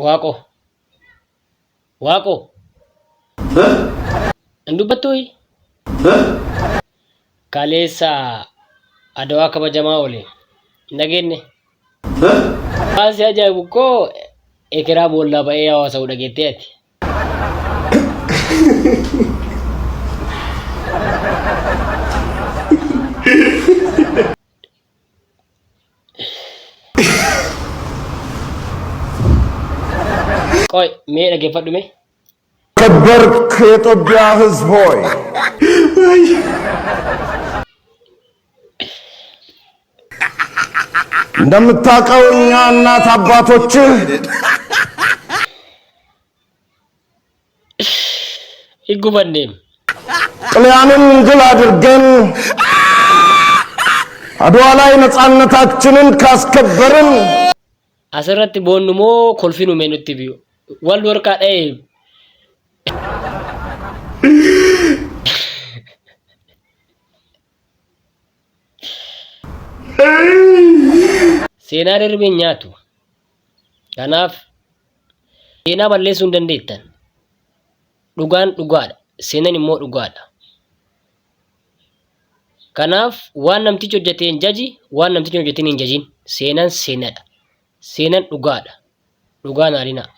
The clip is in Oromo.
Waaqoo. Waaqoo. Hin dubbattuuyi? Kaleessa Adawaa kabajamaa oole. Hin dhageenne? Waan si ajaa'ibu koo ekeraa boollaa ba'ee hawaasa'u dhageettee ati. Qoy mee dhaggeeffadhu mee. ከበርክ የኢትዮጵያ ሕዝብ ሆይ እንደምታውቀው እኛ እናት አባቶችህ Hin gubanneem. ጥልያንን ድል አድርገን አድዋ ላይ ነፃነታችንን ካስከበርን Asirratti boonnu moo kolfinu mee nutti biyu. Wal warqaa dha'e. Seenaa darbee hin nyaatu. Kanaaf seenaa balleessuu hin dandeettan. Dhugaan dhugaadha. Seenaan immoo dhugaadha. Kanaaf waan namtichi hojjete hin jaji, waan namtichi hin hojjetin hin jajin. Seenaan seenadha. Seenaan dhugaadha. Dhugaan haalinaa.